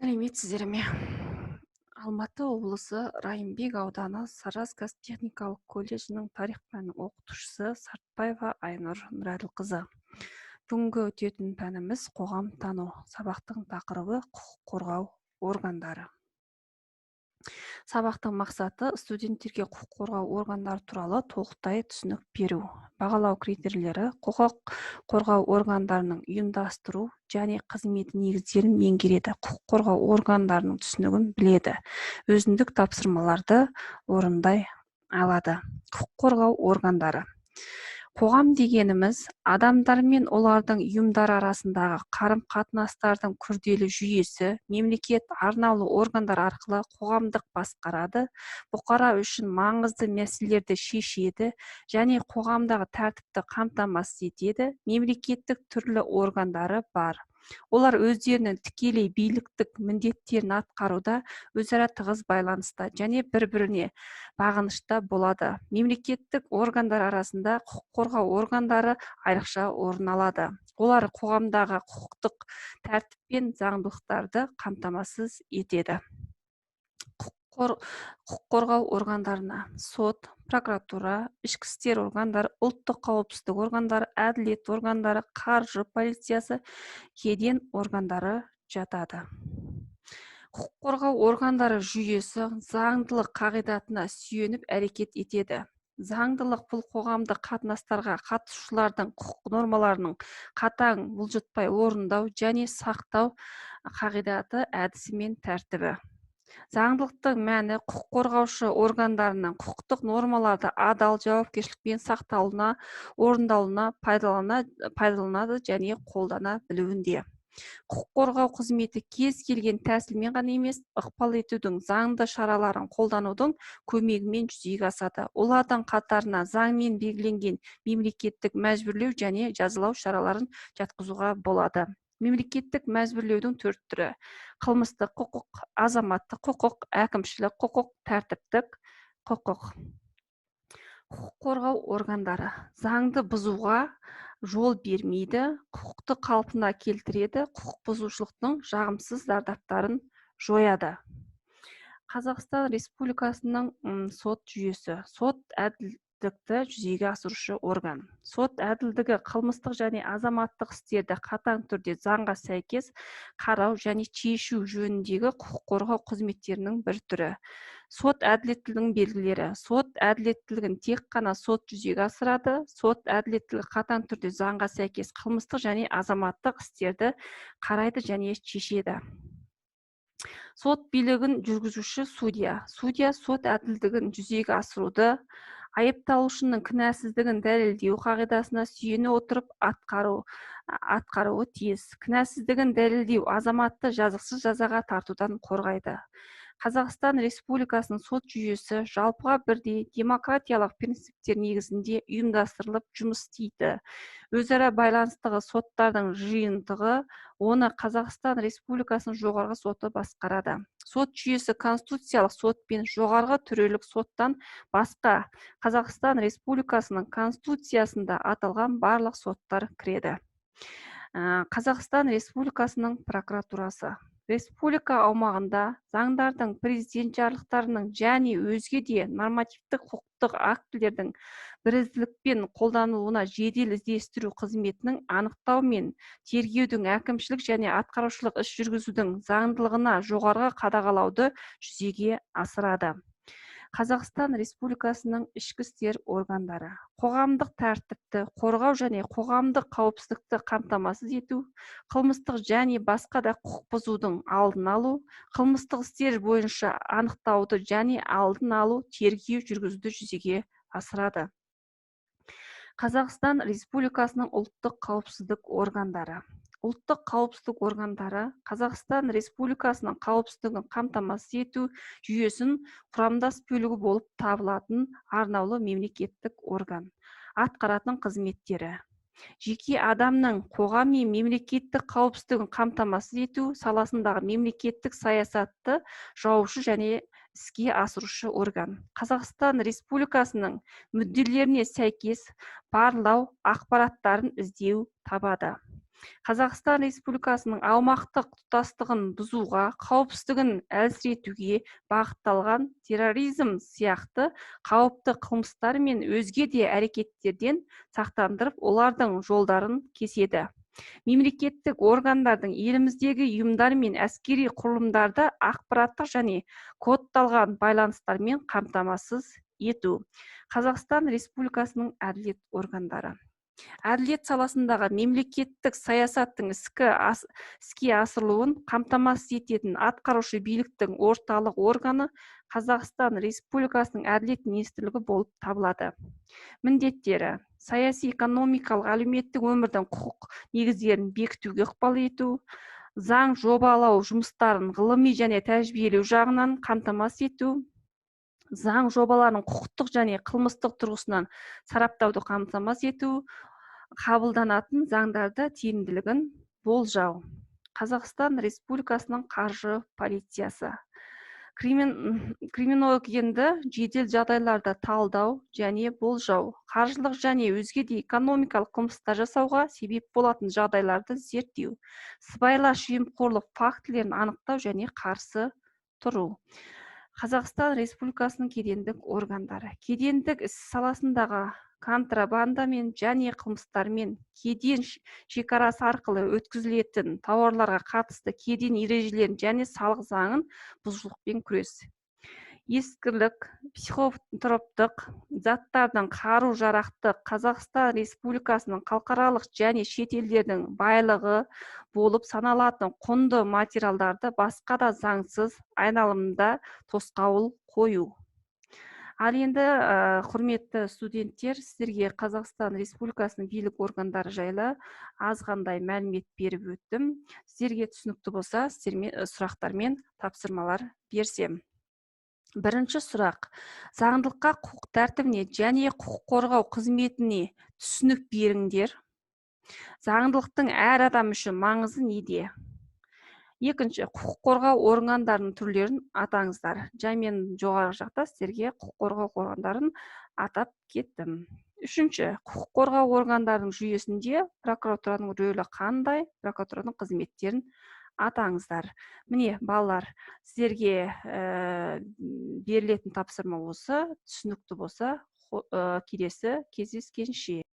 Сәлеметсіздер ме? Алматы облысы, Райымбек ауданы, Сарыарқа газ-техникалық колледжінің тарих пәні оқытушысы Сартбаева Айнұр Нұрәділқызы. Бүгінгі өтетін пәніміз қоғамтану. Сабақтың тақырыбы құқық қорғау органдары. Сабақтың мақсаты: студенттерге құқық қорғау органдары туралы толықтай түсінік беру. Бағалау критерийлері: құқық қорғау органдарының ұйымдастыру және қызметі негіздерін меңгереді, құқық қорғау органдарының түсінігін біледі, өзіндік тапсырмаларды орындай алады. Құқық қорғау органдары. Қоғам дегеніміз – адамдар мен олардың ұйымдары арасындағы қарым-қатынастардың күрделі жүйесі. Мемлекет арнаулы органдар арқылы қоғамдық басқарады, бұқара үшін маңызды мәселелерді шешеді және қоғамдағы тәртіпті қамтамасыз етеді. Мемлекеттік түрлі органдары бар. Олар өздерінің тікелей биліктік міндеттерін атқаруда өзара тығыз байланыста және бір-біріне бағынышта болады. Мемлекеттік органдар арасында құқық қорғау органдары айрықша орын алады. Олар қоғамдағы құқықтық тәртіп пен заңдылықтарды қамтамасыз етеді. Құқық қорғау органдарына сот, прокуратура, ішкі істер органдары, ұлттық қауіпсіздік органдары, әділет органдары, қаржы полициясы, кеден органдары жатады. Құқық қорғау органдары жүйесі заңдылық қағидатына сүйеніп әрекет етеді. Заңдылық – бұл қоғамдық қатынастарға қатысушылардың құқық нормаларының қатаң, бұлжытпай орындау және сақтау қағидаты, әдісі мен тәртібі. Заңдылықтың мәні құқық қорғаушы органдарының құқықтық нормаларды адал, жауапкершілікпен сақталуына, орындалуына пайдаланады және қолдана білуінде. Құқық қорғау қызметі кез келген тәсілмен ғана емес, ықпал етудің заңды шараларын қолданудың көмегімен жүзеге асады. Олардың қатарына заңмен белгіленген мемлекеттік мәжбүрлеу және жазалау шараларын жатқызуға болады. Мемлекеттік мәжбүрлеудің төрт түрі: қылмыстық құқық, азаматтық құқық, әкімшілік құқық, тәртіптік құқық. Құқық қорғау органдары заңды бұзуға жол бермейді, құқықты қалпына келтіреді, құқық бұзушылықтың жағымсыз зардаптарын жояды. Қазақстан Республикасының сот жүйесі. Сот – әділдікті жүзеге асырушы орган. Сот әділдігі – қылмыстық және азаматтық істерді қатаң түрде заңға сәйкес қарау және шешу жөніндегі құқық қорғау қызметтерінің бір түрі. Сот әділеттілігінің белгілері: сот әділеттілігін тек қана сот жүзеге асырады. Сот әділеттілігі қатаң түрде заңға сәйкес қылмыстық және азаматтық істерді қарайды және шешеді. Сот билігін жүргізуші – судья. Судья сот әділдігін жүзеге асыруды айыпталушының кінәсіздігін дәлелдеу қағидасына сүйене отырып атқаруы тиіс. Кінәсіздігін дәлелдеу азаматты жазықсыз жазаға тартудан қорғайды. Қазақстан Республикасының сот жүйесі жалпыға бірдей демократиялық принциптер негізінде ұйымдастырылып, жұмыс істейді. Өзара байланыстығы соттардың жиынтығы. Оны Қазақстан Республикасының Жоғарғы Соты басқарады. Сот жүйесі Конституциялық сот пен Жоғарғы төрелік соттан басқа Қазақстан Республикасының Конституциясында аталған барлық соттар кіреді. Қазақстан Республикасының прокуратурасы республика аумағында заңдардың, президент жарлықтарының және өзге де нормативтік құқықтық актілердің бірізділікпен қолданылуына жедел іздестіру қызметінің, анықтау мен тергеудің, әкімшілік және атқарушылық іс жүргізудің заңдылығына жоғарғы қадағалауды жүзеге асырады. Қазақстан Республикасының ішкі істер органдары қоғамдық тәртіпті қорғау және қоғамдық қауіпсіздікті қамтамасыз ету, қылмыстық және басқа да құқық бұзудың алдын алу, қылмыстық істер бойынша анықтауды және алдын алу тергеу жүргізуді жүзеге асырады. Қазақстан Республикасының ұлттық қауіпсіздік органдары. Ұлттық қауіпсіздік органдары Қазақстан Республикасының қауіпсіздігін қамтамасыз ету жүйесінің құрамдас бөлігі болып табылатын арнаулы мемлекеттік орган. Атқаратын қызметтері: жеке адамның, қоғам мен мемлекеттік қауіпсіздігін қамтамасыз ету саласындағы мемлекеттік саясатты жаушы және іске асырушы орган. Қазақстан Республикасының мүдделеріне сәйкес барлау ақпараттарын іздеу, табады. Қазақстан Республикасының аумақтық тұтастығын бұзуға, қауіпсіздігін әлсіретуге бағытталған терроризм сияқты қауіпті қылмыстар мен өзге де әрекеттерден сақтандырып, олардың жолдарын кеседі. Мемлекеттік органдардың, еліміздегі ұйымдар мен әскери құрылымдарды ақпараттық және кодталған байланыстармен қамтамасыз ету. Қазақстан Республикасының әділет органдары. Әділет саласындағы мемлекеттік саясаттың іске асырылуын қамтамасыз ететін атқарушы биліктің орталық органы Қазақстан Республикасының Әділет министрлігі болып табылады. Міндеттері: саяси, экономикалық, әлеуметтік өмірдің құқық негіздерін бекітуге ықпал ету, заң жобалау жұмыстарын ғылыми және тәжірибелеу жағынан қамтамасыз ету, заң жобаларын құқықтық және қылмыстық тұрғысынан сараптауды қамтамасыз ету, қабылданатын заңдарды тиімділігін болжау. Қазақстан Республикасының қаржы полициясы. Криминогенді жедел жағдайларды талдау және болжау, қаржылық және өзге де экономикалық қылмыстар жасауға себеп болатын жағдайларды зерттеу, сыбайлас жемқорлық фактілерін анықтау және қарсы тұру. Қазақстан Республикасының кедендік органдары. Кедендік іс саласындағы контрабандамен және қылмыстармен кеден шекарасы арқылы өткізілетін тауарларға қатысты кеден ережелерін және салық заңын бұзушылықпен күрес. Ескілік, психотроптық заттардың, қару-жарақты, Қазақстан Республикасының халықаралық және шет елдердің байлығы болып саналатын құнды материалдарды басқа да заңсыз айналымда тосқауыл қою. Ал енді, құрметті студенттер, сіздерге Қазақстан Республикасының билік органдары жайлы азғандай мәлімет беріп өттім. Сіздерге түсінікті болса, сіздермен сұрақтар мен тапсырмалар берсем. Бірінші сұрақ. Заңдылыққа, құқық тәртібіне және құқық қорғау қызметіне түсінік беріңдер. Заңдылықтың әр адам үшін маңызы неде? Екінші, құқық қорғау органдарының түрлерін атаңыздар. Жай мен жоғарғы жақта сіздерге құқық қорғау органдарын атап кеттім. Үшінші, құқық қорғау органдарының жүйесінде прокуратураның рөлі қандай, прокуратураның қызметтерін атаңыздар. Міне, балалар, сіздерге берілетін тапсырма осы. Түсінікті болса, келесі кездескенше.